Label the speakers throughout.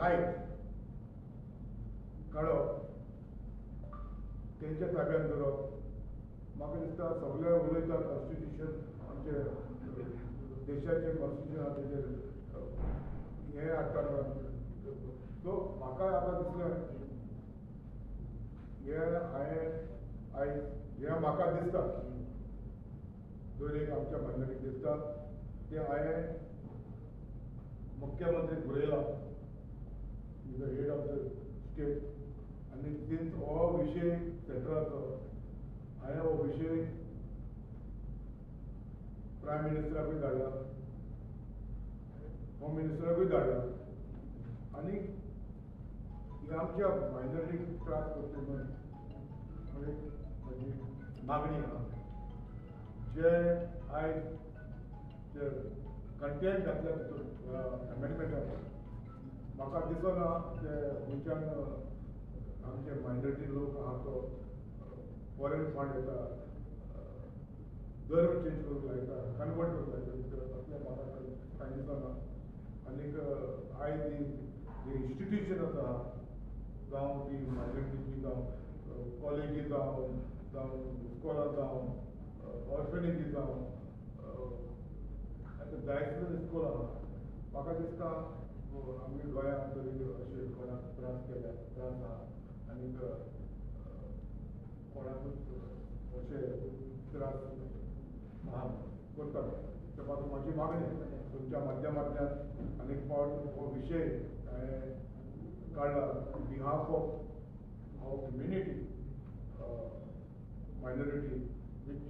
Speaker 1: Right काडप, तेंच्या ताब्यात दवरप. म्हाका दिसता सगळे उलयता कॉन्स्टिट्युशन, आमचे देशाचें कॉन्स्टिट्युशन आहा तेजेर हें हाडटा. सो म्हाका आतां दिसलें हें हांवें आयज हें म्हाका दिसता दर एक आमच्या मायनॉरिटीक दिसता तें हांवें मुख्यमंत्री बरयला, is the head of the state. आनी सिन्स हो विशय सेंट्रलाचो, हांवें हो विशय प्रायम मिनिस्टराकूय धाडला, होम मिनिस्टराकूय धाडला. आनी हे आमच्या मायनॉरिटीक त्रास करचे न्हय म्हणजे म्हजी मागणी आहा. जे आयज जे कंटेंट घातल्या तितून अमेंडमेंटान म्हाका दिसना ते खंयच्यान आमचे मायनॉरिटी लोक आहा तो फॉरेन फंड येता, धर्म चेंज करूंक लायता, कन्वर्ट करूंक लायता, तसलें म्हाका कांय दिसना. आनीक आयज जी इन्स्टिट्युशन आसा, जावं ती मायनॉरिटीची, जावं कॉलेजी, जावं जावं स्कॉलां, जावं ऑर्फनेजी, जावं आतां जायते स्कूल आहा. म्हाका दिसता आमगे गोंयांत तरी अशें कोणाक त्रास केल्या, त्रास आहा आनीक कोणाकूच अशें त्रास आहा करता. ते पासून म्हाजी मागणी तुमच्या माध्यमांतल्यान आनी एक फावट हो विशय हांवें काडला behalf of our community minority which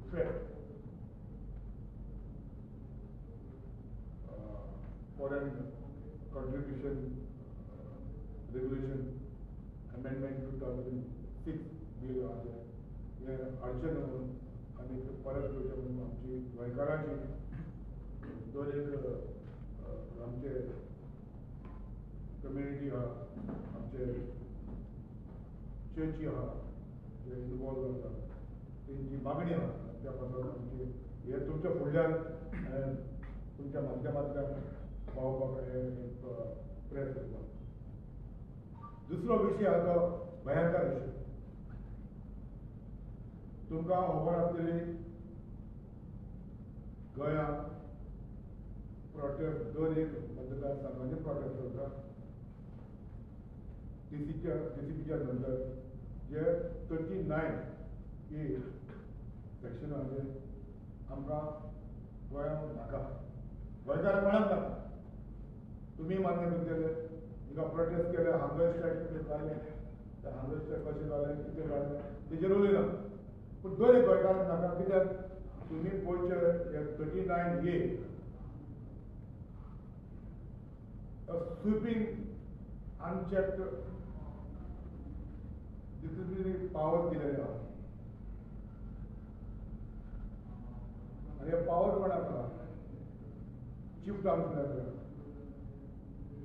Speaker 1: effect foreign contribution regulation amendment 2006 bill आहा हें हाडचें न्हू म्हणून आनी परत घेवचें म्हणून आमची गोंयकारांची दर एक आमचे कम्युनिटी आहा, आमचे चर्ची आहा जे इनवॉल्व जाता तेंची मागणी आहा. त्या पासून आमची हे तुमच्या फुडल्यान तुमच्या माध्यमांतल्यान पावोवपाक हें एक प्रयत्न करता. दुसरो विशय आहा तो भयंकर विशय. तुमकां खबर आसतली गोंयांत प्रोटेस्ट दर एक मतदारसंघाचे प्रोटेस्ट चलता. टीसीपीच्या नंतर जे 39A section आहा आमकां गोंयांत नाका, गोंयकारांक कोणाक नाका. तुमी मान्य करतले हिंगा प्रोटेस्ट केले, हंगर स्ट्रायक जालें, ते हंगर स्ट्रायक कशें जालें कितें जालें तेजेर उलयना, पूण दर एक गोंयकारांक नाका. कित्याक तुमी पळोवचे हे 39A sweeping unchecked disciplinary power दिलेले आहा. आनी हे पावर कोणाक आहा? चीफ कावन्सिलर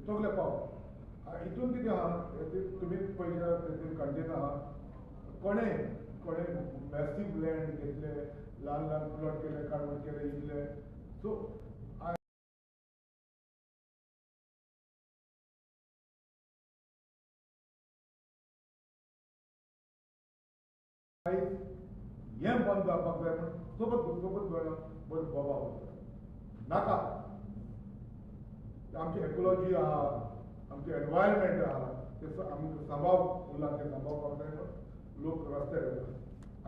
Speaker 1: सगळे पावर. हितून कितें आहा, तुमी पयशे तेतून कंटेन आहा. कोणें कोणें मॅसीव लँड घेतले, ल्हान ल्हान प्लॉट केले, काडून केले, इतले. सो आयज हें बंद जावपाक जाय म्हण सोबत सोबत गोंयांत बरो बोवाळ नाका. आमची एक्लोजी आहा, आमचें एनवायरमेंट आहा, ते आमी सांबाळ उरला, तें सांबाळपाक जाय म्हण लोक रस्त्यार येता.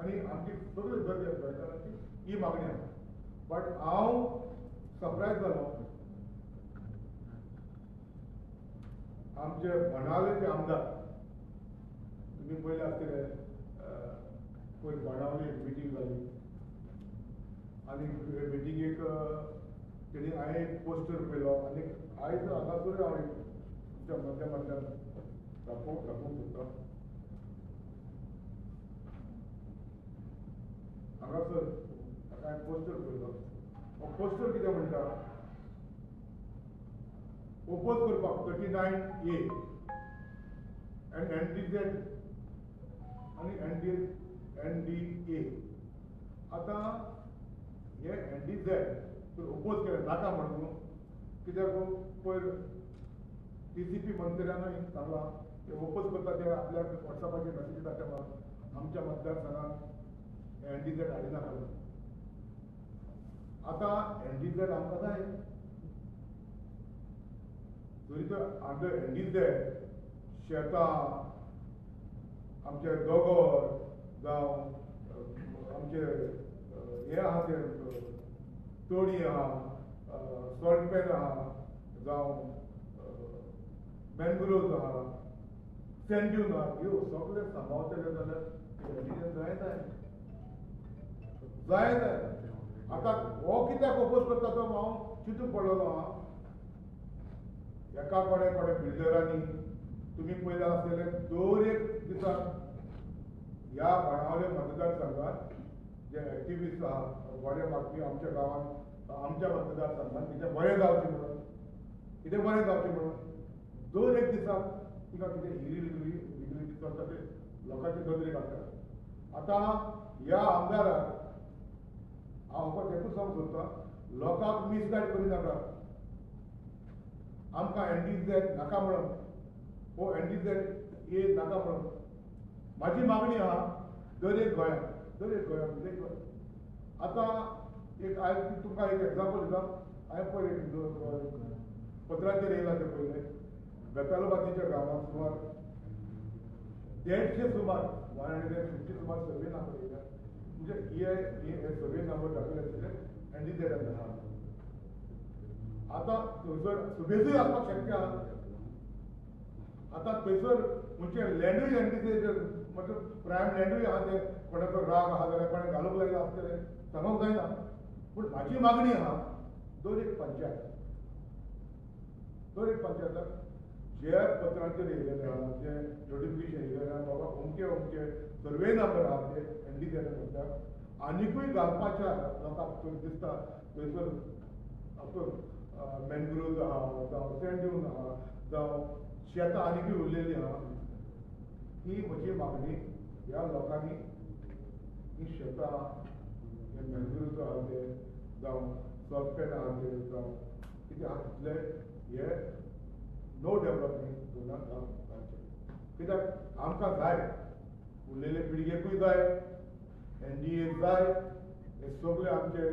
Speaker 1: आनी आमची सगळी दर गोंयकारांची ही मागणी आहा. बट हांव सरप्रायज जालो, आमचे बाणावलेचे आमदार तुमी पयले आसतले, पयर बाणावली एक मिटींग जाली आनी मिटिंगेक तेणी हांवें एक पोस्टर पळयलो आनी आयज हांगासर हांव एक तुमच्या माध्यमांतल्यान दाखोवंक दाखोवंक सोदता. हांगासर हाका हांवें पोस्टर पळयलो. हो पोस्टर कितें म्हणटा, ओपोज करपाक 39A and NDZ आनी NDA. आतां हे NDZ तर ओपोज केलें नाका म्हणून, कित्याक पयर टीसीपी मंत्र्यानूय सांगलां ते ओपोज करता ते आपल्याक वॉट्सॅपाचेर मॅसेजी धाडटा म्हणून आमच्या मतदारसंघात एनडीझेड हाडिना म्हणून. आतां एनडीझेड आमकां जाय तरी तर आमचे एनडीझेड शेतां आमचे दोंगर जावं आमचे हे आहा ते तोडी आहा, सॉल्ट पॅन आहा, जावं मॅनग्रोव्ज आहा, सँड ड्यून आहा, ह्यो सगळे सांबाळटले जाल्यार एनडीझेड जाय जाय जाय जाय. आतां हो कित्याक ओपोज करता तो हांव चिंतूंक पडलेलो आहा. एका कोणे कोणे बिल्डरांनी तुमी पळयलां आसतलें दर एक दिसा ह्या बाणावले मतदारसंघात जे एक्टिविस्ट आहा बरे मागपी आमच्या गांवांत आमच्या मतदारसंघात कितें बरें जावचें म्हणून कितें बरें जावचें म्हणून दर एक दिसाक तिका कितें इरिलिटी चलता ते लोकांचे नदरेक हाडटा. आतां ह्या आमदाराक हांव फकत एकूच सांगूंक सोदतां, लोकांक मिसगायड करी नाका. आमकां एनडीझेड नाका म्हणून हो एनडीझेड ए नाका म्हणून म्हाजी मागणी आहा दर एक गोंयांत, दर एक गोंयांत, दर एक गोंयांत. आतां एक हांवें तुमकां एक एग्जाम्पल दिता. हांवें पळय पत्राचेर येयलां तें पयलें बेतालबातीच्या गांवांत सुमार 150 सुमार 150 सुमार सर्वे नंबर येयल्या. म्हणजे हे सर्वे नंबर दाखयले आशिल्ले एनडीझेडान आहा. आतां थंयसर सुबेजूय आसपाक शक्य आहा. आतां थंयसर म्हणजे लँडूय एनडीझेड म्हणजे प्रायम लँडूय आहा, ते कोणाचो राग आहा जाल्यार कोणें घालूंक लायला आसतलें सांगूंक जायना. पूण म्हाजी मागणी आहा दर एक पंचायत, दर एक पंचायताक जे पत्रांचेर येयलेले आहा, जे नोटिफिकेशन येयलेले आहा बाबा अमके अमके सर्वे नंबर आहा ते एनडीझेडान म्हणटा आनिकूय घालपाच्या लोकांक थंय दिसता थंयसर ऑफकोर्स मॅनग्रोव्ज आहा, जावं सँड ड्यून आहा, जावं शेतां आनिकूय उरलेलीं आहा. ही म्हजी मागणी ह्या लोकांनी ही शेतां हे मॅनग्रोव्ज आहा ते जावं सॉल्ट पॅन आहा ते जावं कितें आहा तितले हे नो डेवलपमेंट झोनाक घालचें. कित्याक आमकां जाय उरलेले पिळगेकूय जाय, एनडीए जाय, हे सगळे आमचे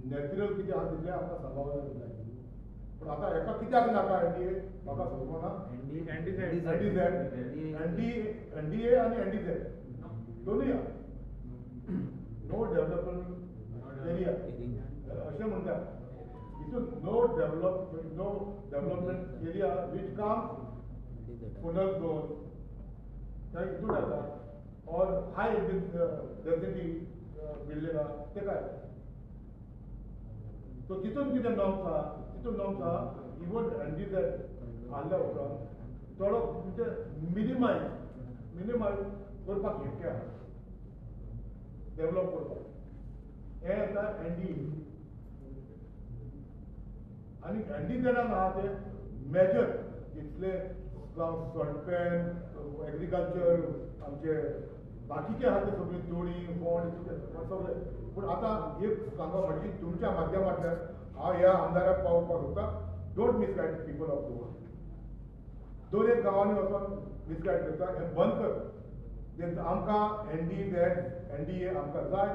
Speaker 1: नॅचरल कितें आहा तितलें आमकां सांबाळूंक जाय. पूण आतां हेका कित्याक नाका एनडीए म्हाका समजना. एनडीए आनी एनडीझेड दोनूय आहा. नो डेवलपमेंट एरिया अशें म्हणटा. हितून no development area which comes funnel zone त्या हितून येता ऑर हाय डेन्सिटी बिल्डिंग आहा ते काय सो तितून कितें नॉर्म्स आहा, तितून नॉर्म्स आहा. इवन एनडीझेड हाडल्या उपरांत थोडो म्हणजे मिनिमायज मिनिमायज करपाक शक्य आहा डेवलप करपाक. हें येता एनडीए आनी एनडीझेडान आहा ते मेजर जितले जावं सॉल्ट पॅन, एग्रीकल्चर, आमचे बाकीचे आहा ते सगळे तोडी फोंड सगळे. पूण आतां एक सांगप म्हणजे तुमच्या माध्यमांतल्यान हांव ह्या आमदाराक पावोवपाक सोदता, don't misguide people of Goa. दर एक गांवांनी वचोन मिसगायड करता हें बंद कर. आमकां एनडीझेड एनडीए आमकां जाय.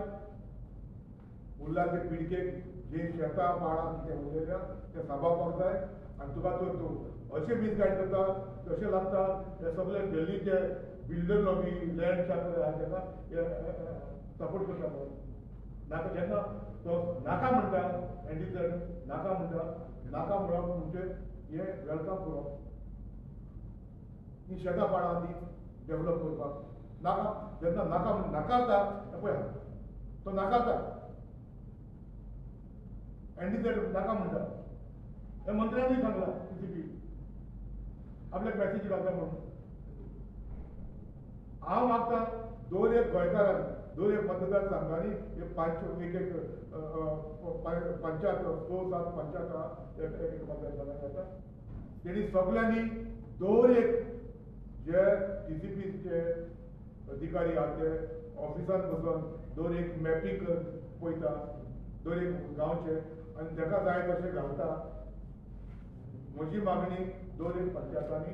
Speaker 1: उरला ते पिळगेक जे शेतां पाळां कितें उरलेल्या तें सांबाळपाक जाय. आनी तुका तर तूं अशें मिसगायड करता तशें लागता ते सगळे दिल्लीचे बिल्डर लॉबी लँड आहा तेका सपोर्ट करता म्हणून नाका. जेन्ना तो नाका म्हणटा एनडीझेड नाका म्हणटा, नाका म्हणप म्हणजे हे welcome करप ही शेतां पाळां ती डेवलप करपाक नाका. जेन्ना नाका नाकारता पळय तो नाकारता एनडीझेड नाका म्हणटा. हे मंत्र्यांनी सांगलां टीसीपी आपल्याक मॅसेज घालता म्हणून. हांव मागता दर एक गोंयकारान, दर एक मतदार संघांनी एक पांच एक एक पंचायत 6 7 पंचायत आहा एक एक मतदारसंघांनी जाता तेणी सगळ्यांनी दर एक जे टीसीपीचे अधिकारी आहा ते ऑफिसान बसून दर एक मॅपींग पळयता दर एक गांवचे आनी ताका जाय तशें घालता. म्हजी मागणी दोन एक पंचायतांनी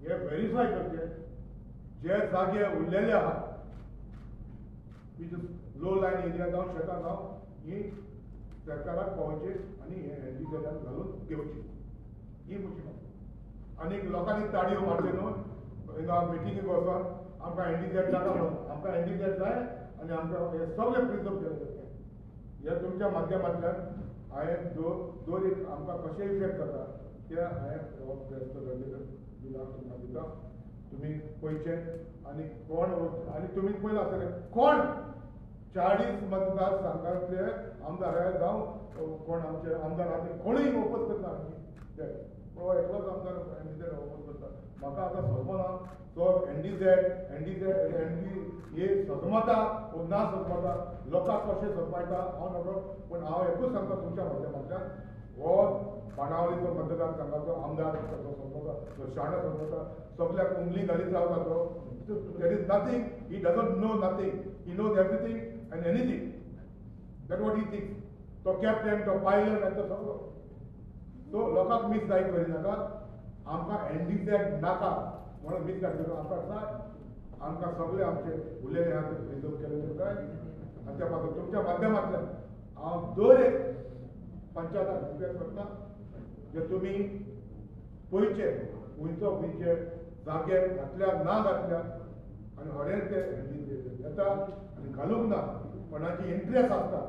Speaker 1: हे व्हेरीफाय करचे, जे जागे उरलेले आहा लो लायन एरिया जावं शेतां जावं ही सरकाराक पावोवची आनी हे एन डी झेडान घालून घेवची, ही म्हजी मागणी. आनी लोकांनी ताळयो मारच्यो न्हू हिंगा मिटिंगेक वचोन आमकां एन डी झेड नाका म्हणून, आमकां एन डी झेड जाय आनी आमकां हे सगळे प्रिजर्व केले जाता. हे तुमच्या माध्यमांतल्यान हांवें दोन एक आमकां कशें इफेक्ट जाता ते हांवें हो प्रेस बिलाक तुमकां दिता, तुमी पळयचें आनी कोण आनी तुमी पयलां आसतलें कोण 40 मतदार संघांतले आमदार जावं कोण आमचे आमदार आहा ते कोणूय ओपोज करना ते, पूण हो एकलोच आमदार एन डी झेड ओपोज करता. म्हाका आतां सजमना तो N D Z N D Z N D A सजमता वो ना सजमता, लोकांक कशें सजमायता हांव नकळो, पूण हांव एकूच सांगता तुमच्या माध्यमांतल्यान हो बाणावलीचो मतदार संघाचो आमदार तो सजमता, तो शाणो सजमता, सगल्याक उमली घालीत रावता तो. There is nothing, he doesn't know nothing, he knows everything and anything, that what he thinks. तो कॅप्टन, तो पायलट आनी तो सगळो. सो लोकांक मिसगायड करिनाका, आमकां एन डी झेड नाका म्हणून मिसगायड करून आमकां जाय, आमकां सगळे आमचे उरलेले आहा ते प्रिजर्व केलेले जाय. आनी त्या पासून तुमच्या माध्यमांतल्यान हांव दर एक पंचायताक रिक्वेस्ट करता जे तुमी पळयचे खंयचो खंयचे जागे घातल्या ना घातल्या आनी हरेक ते एन डी झेड येता आनी घालूंक ना कोणाची इंट्रस्ट आसता.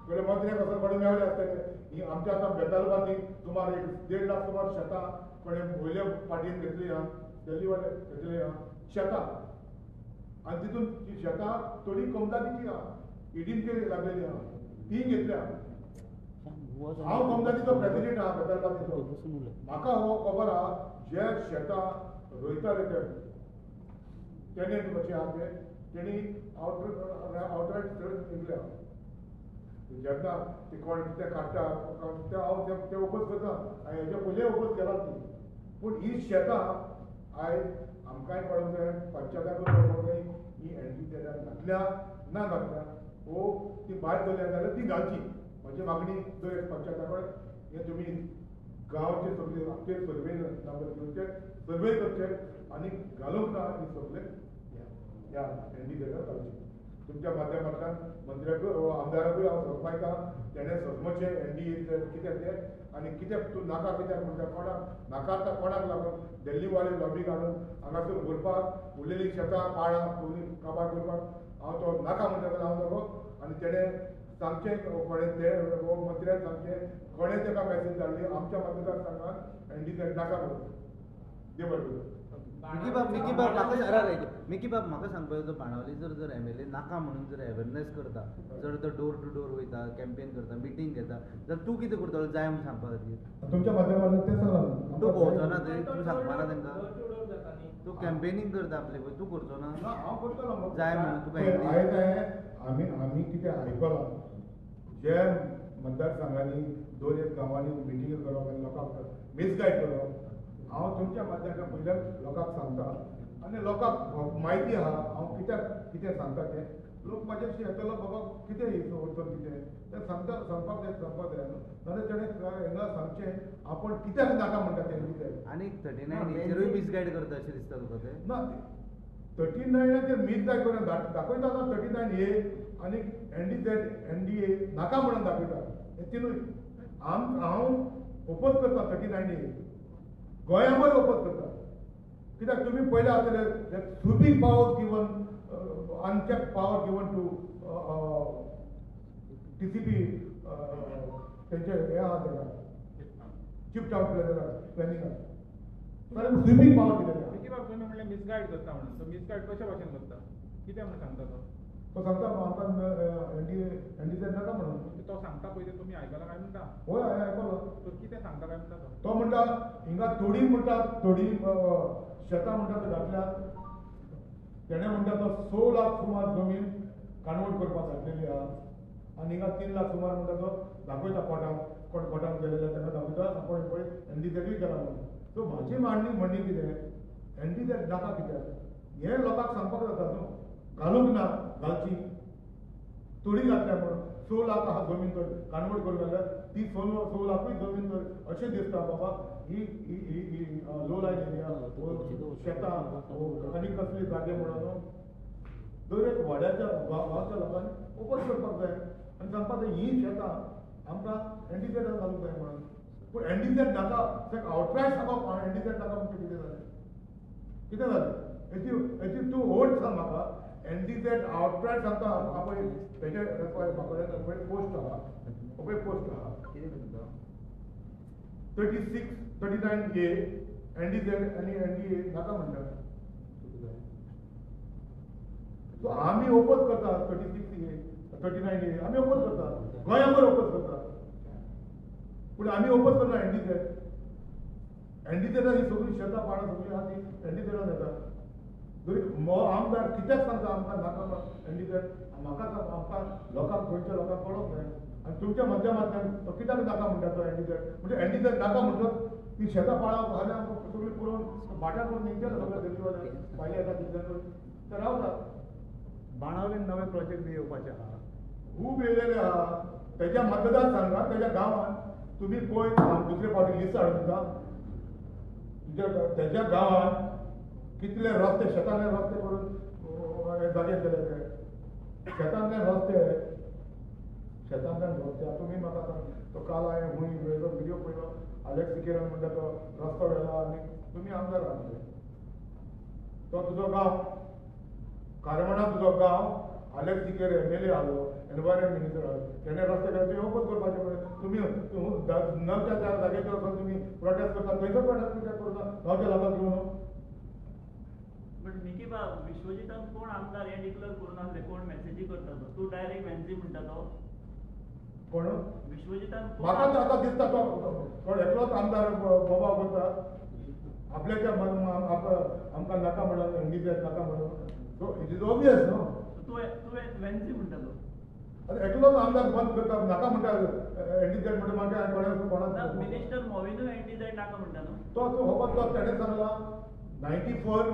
Speaker 1: पयले मंत्र्याक वचून कोणें मेवले आसतले ही आमच्या आतां बेतालबाती सुमार 1.5 लाख सुमार शेतां कोणें वयले पाटयेन घेतली आहा, दिल्लीवाले घेतली आहा शेतां, आनी तितून ती शेतां थोडी कोमदादीची आहा, इडीन लागलेली आहा, ती घेतल्या. हांव कोमदादीचो प्रेसिडेंट आहा बेतालबातीचो, म्हाका हो खबर आहा जे शेतां रोयताले ते टेनंट कशे आहा ते तेणी आवटरायट निघले आहा. जेन्ना ते कोण कितें काडटा ते हांव ते ओपोज करता, हांवें हेजे पयलीं ओपोज केला ती, पूण ही शेतां आयज आमकांय कळोंक जाय, पंचायताकूय कळोंक जाय ही एन डी झेडान घातल्या ना घातल्या वो ती भायर धरल्या जाल्यार ती घालची. म्हजी मागणी दर एक पंचायता कडेन हे तुमी गांवचे सगळे आमचे सर्वे नंबर घेवचे, सर्वे करचे आनी घालूंक ना ही सगळे ह्या एन डी झेडान घालची. तुमच्या माध्यमांतल्यान मंत्र्याकूय आमदाराकूय हांव सजमायता तेणें सजमचें एन डी ए कितें तें आनी कित्याक तूं नाका कित्याक म्हणटा, कोणाक नाकारता, कोणाक लागून दिल्लीवाले लॉबी काडून हांगासर व्हरपाक उरलेली शेतां पाळां काबार करपाक हांव तो नाका म्हणटा जाल्यार हांव नको. आनी तेणें सांगचें कोणें ते मंत्र्यान सांगचें कोणें ताका मॅसेज धाडली आमच्या मतदारसंघात एन डी झेड नाका म्हणून. देव बरें करूं.
Speaker 2: मिकी बाब म्हाका मिकी बाब म्हाका सांगपाक जाय, बाणावली जर जर एम एल ए नाका म्हणून जर अवेरनेस करता, जर तो डोर टू डोर वयता, कॅम्पेन करता, मिटींग घेता, जाल्यार तूं कितें करतलो जाय म्हणून सांगपा खातीर?
Speaker 1: तुमच्या माध्यमांतल्यान तें सांगलां,
Speaker 2: तूं भोंवचो ना थंय, तूं सांगपा ना तांकां, तूं कॅम्पेनींग करता आपले पळय, तूं करचो ना?
Speaker 1: हांव करतलो
Speaker 2: जाय म्हणून तुका.
Speaker 1: आयज आमी आमी कितें आयकलां जे मतदारसंघांनी दोन एक गांवांनी मिटिंग करप आनी लोकांक मिसगायड करप, हांव तुमच्या माध्यमांतल्यान पयल्यान लोकांक सांगता आनी लोकांक म्हायती आहा हांव कित्याक कितें सांगता तें. लोक म्हाज्याशी येतलो बाबा कितें वचून कितें तें सांगता, सांगपाक जाय, सांगपाक जाय न्हू, नाजाल्यार तेणें हांगा सांगचें आपूण कित्याक नाका म्हणटा तें कितें.
Speaker 2: आनी 39 हेचेरूय मिसगायड करता अशें दिसता तुका तें?
Speaker 1: ना, 39 मिसगायड करून दाखयता ना, 39 ए आनी N D Z N D A नाका म्हणून दाखयता हे तिनूय. हांव ओपोज करता 39 ए, गोंयांकूय ओपोज करता, कित्याक तुमी पयले आसतले sweeping power given, uncheck power given to T C P तेंचे हें आहा तेका चीफ टावन प्लॅनिंगाक स्विपींग पावर दिलेलें.
Speaker 3: मिकी बाब तुमी म्हणलें मिसगायड करता म्हणून, सो मिसगायड कशे भाशेन करता, कितें म्हणून सांगता तो?
Speaker 1: तो सांगता आमकां एन डी झेड नाका म्हणून.
Speaker 3: तो सांगता पळय तें तुमी आयकलां काय म्हणटा?
Speaker 1: हय, हांवें आयकलां.
Speaker 3: तो कितें सांगता काय म्हणटा तो?
Speaker 1: तो म्हणटा हिंगा थोडी म्हणटा, थोडी शेतां म्हणटा ते घातल्या, तेणें म्हणटा तो 6 लाख सुमार जमीन काणवट करपाक घातलेली आहा आनी हिंगा 3 लाख सुमार म्हणटा तो दाखयता कोटांक, कोण कोटांक गेलेले ताका दाखयता आपूण पळय एन डी झेडूय केला म्हणून. सो म्हाजी मांडणी म्हणणी कितें, एन डी झेड नाका कित्याक हें लोकांक सांगपाक जाता न्हू, घालूंक ना घालची थोडी घातल्या म्हणून 6 लाख आहा जमीन तर काणवट करून घातल्या ती 6 लाखूय जमीन तर अशें दिसता बाबा ही ही लो लायन एरिया शेतां आनी कसली जागे म्हणून दर एक वाड्याच्या गांवच्या लोकांनी ओपोज करपाक जाय आनी सांगपाक जाय ही शेतां आमकां एनडीझेडान घालूंक जाय म्हणून. पूण एनडीझेड नाका आवटरायट सांगप एनडीझेड नाका म्हणजे कितें जालें कितें जालें हेची हेची तूं ओट सांग म्हाका. एनडीझेड आवटरायट सांगता आपय तेजे म्हाका पोस्ट आहा पळय पोस्ट आहा 36, 39A NDZ आनी एनडीए नाका म्हणटा. सो आमी ओपोज करता 36A 39A आमी ओपोज करता, गोंयाभर ओपोज करता, पूण आमी ओपोज करना एनडीझेड. एनडीझेडान ही सगळीं शेतां पाडां सगळीं आहा ती एनडीझेडान येता. आमदार कित्याक सांगता आमकां नाका एनडीझेड? म्हाका आमकां लोकांक गोंयच्या लोकांक कळोंक जाय आनी तुमच्या माध्यमांतल्यान तो कित्याक नाका म्हणटा तो एनडीझेड. म्हणजे एनडीझेड नाका म्हणटात ती शेतां पाळां फाल्यां आमकां सगळीं पुरोवन भाटां करून निमचे सगळें दिल्लीवाले भायले येता दिल्ल्यान ते रावतात.
Speaker 4: बाणावलीन नवे प्रोजेक्ट बी येवपाचे आहा,
Speaker 1: खूब येयलेले आहा. तेज्या मतदारसंघात तेज्या गांवांत तुमी पळय दुसरे फावटी लिस्ट हाडून दिता तुमच्या तेज्या गांवांत कितले रस्ते शेतांतले रस्ते करून जागे केले ते शेतांतले रस्ते शेतांतल्यान रस्ते. आतां तुमी म्हाका सांग तो काल हांवें हुंय व्हिडियो पळयलो आलेक्स सिकेरान म्हणटा तो रस्तो व्हेला आनी तुमी आमदार आहा तो तुजो गांव कारमणा तुजो गांव आलेक्स सिकेर एमएलए आहलो एनवायरमेंट मिनिस्टर आहलो तेणें रस्ते केले तुमी ओपोज करपाचें पळय. तुमी नव्या त्या जाग्याचेर वचून तुमी प्रोटेस्ट करता थंयसर प्रोटेस्ट कित्याक करना गांवच्या लोकांक घेवन?
Speaker 5: बट मिकी बाब विश्वजितान कोण आमदार हें डिक्लेअर करून आसले कोण मॅसेजी करता तो तूं डायरेक्ट वेन्झी म्हणटा तो
Speaker 1: कोण?
Speaker 5: विश्वजितान
Speaker 1: म्हाका आतां दिसता तो कोण एकलोच आमदार बोबाव करता आपल्याच्या आमकां नाका म्हणून एनडीझेड नाका म्हणून. सो it is obvious न्हू
Speaker 5: तूं वेन्झी म्हणटा तो
Speaker 1: आतां एकलोच आमदार बंद करता नाका म्हणटा एनडीझेड म्हणटा मागीर हांवें कोणा कोणाक
Speaker 5: मिनिस्टर मोविनूय एनडीझेड नाका म्हणटा न्हू
Speaker 1: तो फकत तो तेणें सांगला 94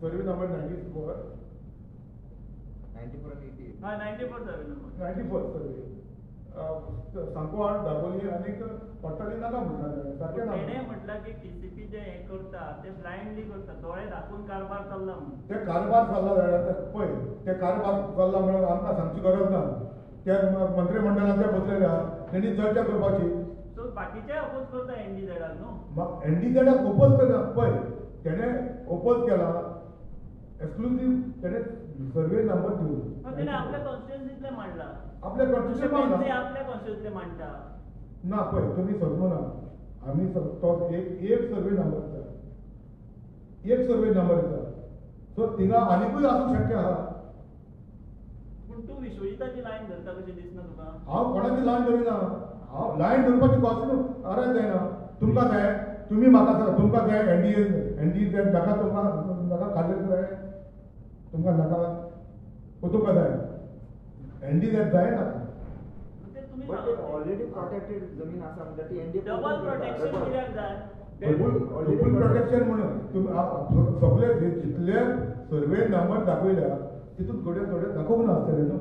Speaker 1: सर्वे नंबर 94
Speaker 2: 94 आनी 88
Speaker 5: हय 94 survey number
Speaker 1: 94 survey Sancoale Dabolim आनी पट्टली नाका म्हणटा सारकें ना.
Speaker 5: तेणें म्हटलां की टीसीपी जे हें करता ते ब्लायंडली करता दोळे धाकून कारभार चल्ला म्हणून.
Speaker 1: ते कारभार चल्ला जाल्यार पळय ते कारभार चल्ला म्हणून आमकां सांगची गरज ना. ते मंत्रीमंडळान ते बसलेले आहा तेणी चर्चा करपाची.
Speaker 5: सो बाकीचे अपोज करता एनडीझेडाक न्हू?
Speaker 1: एनडीझेडाक ओपोज करना पळय तेणें ओपोज केला एक्सक्लुजीव तेणें सर्वे नंबर दिवन
Speaker 5: तेणें आपल्या कॉन्स्टिट्युएन्सींतलें मांडला
Speaker 1: आपल्या कॉन्स्टिट्युएन्सी मांडला
Speaker 5: आपल्या कॉन्स्टिट्युएन्सींतलें मांडटा
Speaker 1: ना. पळय तुमी समजूना आमी तो एक सर्वे नंबर दिता एक सर्वे नंबर दिता सो थिंगा आनिकूय आसूंक शक्य आहा.
Speaker 5: पूण तूं विश्वजिताची लायन धरता कशें दिसना तुका?
Speaker 1: हांव कोणाची लायन धरिना. हांव लायन धरपाची क्वेश्चन अरायज जायना. तुमकां जाय तुमी म्हाका सांगा तुमकां जाय एनडीए एनडीझेड नाका तुमकां नाका खाल्लें जाय तुमकां नाका ओ तुमकां जाय एनडीझेड जाय नाका?
Speaker 2: बट ऑलरेडी प्रोटेक्टेड जमीन आसा म्हणटा ती एनडीए
Speaker 5: डबल प्रोटेक्शन कित्याक जाय?
Speaker 1: डबल प्रोटेक्शन म्हणून तुमी सगळे जितले सर्वे नंबर दाखयल्या तितून थोडे थोडे दाखोवंक ना आसतले न्हू.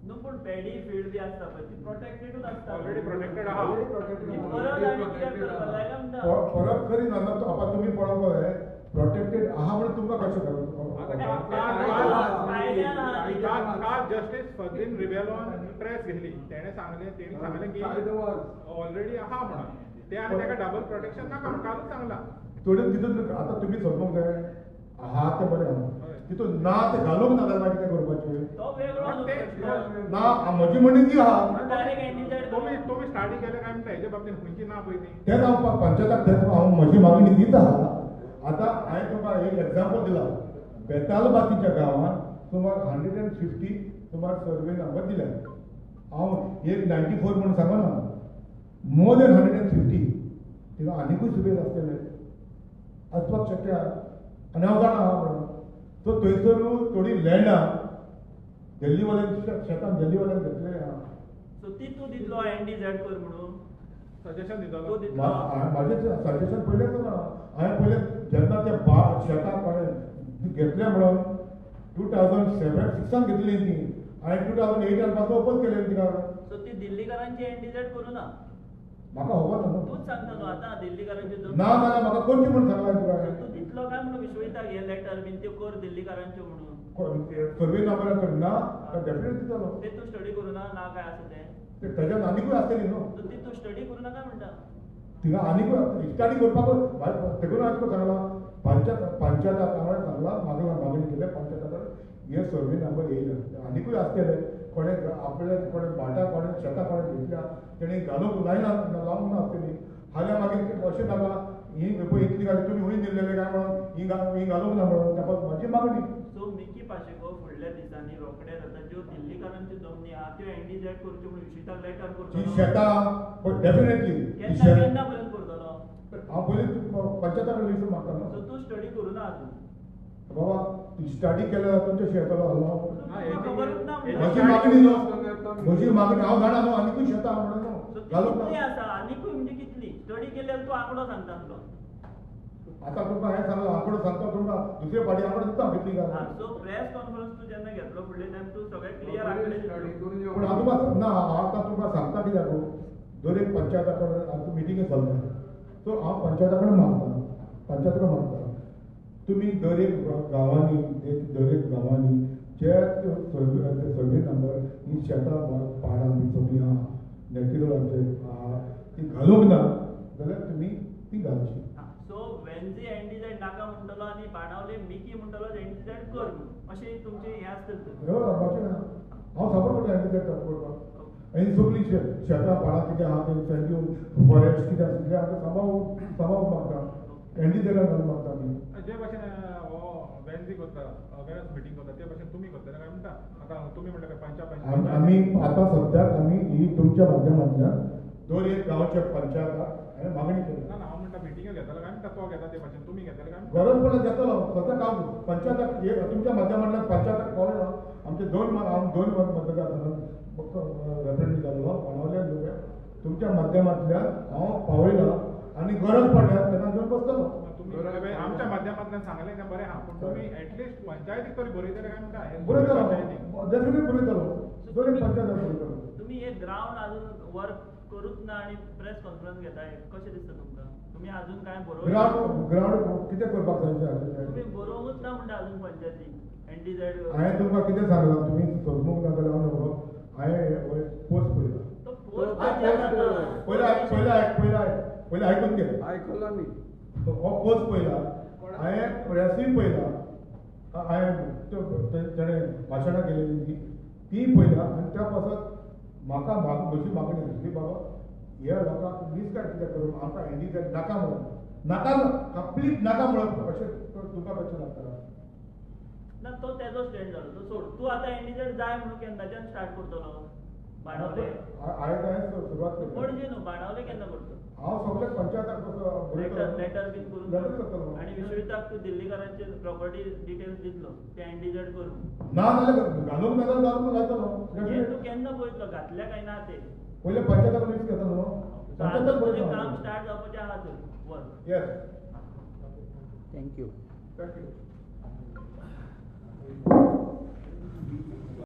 Speaker 5: न्हू पूण पॅडी फिल्ड बी आसता पळय ती प्रोटेक्टेडूच आसता.
Speaker 3: ऑलरेडी प्रोटेक्टेड आहा.
Speaker 5: परत आनी कित्याक करपाक जाय काय म्हणटा?
Speaker 1: परत करी ना आतां तुमी पळोवपाक जाय प्रोटेक्टेड आहा म्हणून तुमकां कशें खबर?
Speaker 3: काल जस्टीस फर्दीन रिबेलोन प्रेस घेतली तेणें सांगलें तेणी सांगलें की ऑलरेडी आहा म्हणून ते आनी ताका डबल प्रोटेक्शन नाका म्हणून कालूच सांगलां.
Speaker 1: थोडे तितून आतां तुमी समजूंक जाय आहा तें बरें आहा तितून ना तें घालूंक ना जाल्यार मागीर कितें करपाचें? ना म्हजी म्हणणी ती आहा.
Speaker 3: तुमी स्टार्टी केलें काय म्हणटा हेजे बाबतीन खंयची ना पळय ती
Speaker 1: तेंच हांव पंचायताक तेंच हांव म्हजी मागणी तीच आहा. आतां हांवें तुमकां एक एग्जाम्पल दिला बेतालबातीच्या गांवांत सुमार 150 सुमार सर्वे नंबर दिल्या. हांव एक 94 म्हणून सांगना मोर देन 150 थिंगा आनिकूय सुबेज आसतले आसपाक शक्य आहा आनी हांव जाणा आहा म्हणून. सो थंयसर थोडी लँडां दिल्लीवाल्यान शेतान दिल्लीवाल्यान घेतले आहा.
Speaker 5: सो ती तूं दितलो एनडीझेड कर म्हणून
Speaker 3: सजेशन दितलो?
Speaker 1: म्हाजें सजेशन पयलेंच ना. हांवें पयलें जेन्ना ते शेतां कोणें घेतलें म्हणून 2007-6 घेतली ती हांवें 2008 पासून ओपन केलें तिका.
Speaker 5: सो ती दिल्लीकारांची एनडीझेड करूं ना?
Speaker 1: म्हाका खबर ना.
Speaker 5: तूंच सांगता न्हू आतां दिल्लीकारांच्यो
Speaker 1: ना जाल्यार म्हाका कोणची म्हूण सांगला तुका?
Speaker 5: तूं दितलो काय म्हणून विश्वजिताक हे लेटर बीन त्यो कर दिल्लीकारांच्यो म्हणून?
Speaker 1: सर्वे नंबर तर ना डेफिनेटली दितलो.
Speaker 5: ते तूं स्टडी करूं ना ना काय आसा तें
Speaker 1: तेज्यान आनिकूय आसतली न्हू.
Speaker 5: ती तूं स्टडी करूं नाका म्हणटा
Speaker 1: थिंगा आनिकूय स्टडी करपाक तेकून हांवें तुका सांगलां पंचायताक हांवें सांगलां मागणी केल्या पंचायता कडेन हे सर्वे नंबर येयला आनिकूय आसतले कोणें आपले कोणें भाटां कोणें शेतां कोणें घेतल्या तेणी घालूंक लायना लावंक ना आसतली. फाल्यां मागीर अशें नाका ही पळय इतली घाली तुमी खंय दिल्लेले काय म्हणून ही घालूंक ना म्हणून ताका म्हजी मागणी.
Speaker 5: सो मिकी पाशेको फुडल्या दिसांनी रोखडेच आतां ज्यो दिल्लीकारांच्यो जमनी आहा त्यो एनडीझेड करच्यो म्हणून विश्वजिताक लेटर करतलो.
Speaker 1: ही शेतां डेफिनेटली
Speaker 5: केन्ना पर्यंत करतलो?
Speaker 1: हांव पयलीं पंचायता कडेन लिस्ट मागता न्हू.
Speaker 5: सो तूं स्टडी करूं ना अजून?
Speaker 1: बाबा स्टडी केल्यार तुमचें शेतां घालूं
Speaker 5: खबरूच ना.
Speaker 1: म्हजी मागणी न्हू, म्हजी मागणी हांव जाणा न्हू आनिकूय शेतां म्हणून न्हू घालूंक
Speaker 5: कितली आसा आनिकूय म्हणजे कितली स्टडी केल्यार तूं आंकडो सांगता आसलो.
Speaker 1: आतां तुमकां हें सांगलां आंकडो सांगता तुमकां दुसरे फावटी आंकडो दिता कितली घाल.
Speaker 5: सो प्रेस कॉन्फरन्स तूं जेन्ना घेतलो फुडले टायम तूं सगळें क्लियर आंकडे दितलो.
Speaker 1: पूण हांव तुमकां ना आतां तुमकां सांगता कित्याक दर एक पंचायता कडेन आतां मिटिंगे चल्ल्या सो हांव पंचायता कडेन मागता पंचायता कडेन मागता तुमी दर एक गांवांनी दर एक गांवांनी जे सर्वे नंबर ही शेतां पाडां बी सगळीं आहा नॅचरल आमचे आहा ती घालूंक ना जाल्यार तुमी ती घालची.
Speaker 5: सो वेन्झी एनडीझेड नाका म्हणटलो आनी बाणावले मिकी म्हणटलो एनडीझेड कर अशें तुमचें हें आसतलें.
Speaker 1: हय हांव सपोर्ट करता एनडीझेड करपाक. आनी सगळीं शेतां पाडां कितें आहा तें फॉरेस्ट कितें आसा कितें आहा तें सांबाळूंक मागता एनडीझेडान घालूंक मागता आमी.
Speaker 3: जे भाशेन हो वेन्झी करता अवेरनेस मिटींग करता ते भाशेन तुमी करतले काय म्हणटा आतां तुमी म्हणटा पंचायत
Speaker 1: आमी आतां सद्याक आमी ही तुमच्या माध्यमांतल्यान दर एक गांवच्या पंचायताक हांवें मागणी केली.
Speaker 3: ना हांव म्हणटा मिटिंग्यो घेतलो काय म्हणटा तो घेता ते भाशेन तुमी घेतले काय?
Speaker 1: गरज पडल्यार घेतलो सद्याक हांव पंचायताक तुमच्या माध्यमांतल्यान पंचायताक पावला. आमचे दोन दोन मतदारसंघात रेप्रेझेंट जाल्लो बाणावले लोक तुमच्या माध्यमांतल्यान हांव पावयला आनी गरज पडल्यार तेन्ना घेवन बसतलो.
Speaker 3: तुमी आमच्या माध्यमांतल्यान सांगलें तें बरें आहा पूण तुमी एटलिस्ट पंचायतीक तरी बरयतले काय म्हणटा?
Speaker 1: बरयतलो डेफिनेटली बरयतलो दर एक पंचायताक बरयतलो.
Speaker 5: तुमी हे ग्रावंड अजून वर्क करूच ना आनी प्रेस कॉन्फरन्स घेताय कशें दिसता तुमकां? तुमी अजून कांय बरोवंक
Speaker 1: ग्रावंड कितें करपाक जाय?
Speaker 5: तुमी बरोवंकूच ना म्हणटा अजून पंचायतीक एनडीझेड.
Speaker 1: हांवें तुमकां कितें सांगलां तुमी समजूंक ना जाल्यार हांव न्हू हांवें पोस्ट पळयला पयला पयलें आयकून घे.
Speaker 6: आयकलां न्ही
Speaker 1: हो पोस्ट पळयला हांवें प्रेसूय पळयला हांवें तेणें भाशणां केलेली ती पळयला आनी त्या पासत म्हाका म्हजी मागणी आसली बाबा ह्या लोकांक मिसगायड कित्याक करून आमकां एनडीझेड नाका म्हणून नाका कंप्लीट नाका म्हणून अशें तुमकां कशें लागता?
Speaker 5: ना तो तेजो स्टँड जालो तो सोड. तूं आतां एनडीझेड जाय म्हणून केन्नाच्यान स्टार्ट करतलो? बाणावले
Speaker 1: हांवें सुरवात केली
Speaker 5: पणजे न्हू बाणावले केन्ना करतलो?
Speaker 1: हांव सगळे पंचायताक
Speaker 5: लेटर बीन करून
Speaker 1: लेटर करतलो
Speaker 5: आनी विश्वजिताक तूं दिल्लीकारांचे प्रॉपर्टी डिटेल्स दितलो ते एनडीझेड करून.
Speaker 1: ना जाल्यार घालूंक ना जाल्यार घालूंक लायतलो.
Speaker 5: हें तूं केन्ना पळयतलो घातल्या काय ना ते?
Speaker 1: पयलें पंचायताक लिस्ट घेता न्हू.
Speaker 5: तुजें काम स्टार्ट जावपाचें आहा तर work.
Speaker 1: Yes
Speaker 2: thank you
Speaker 1: thank you.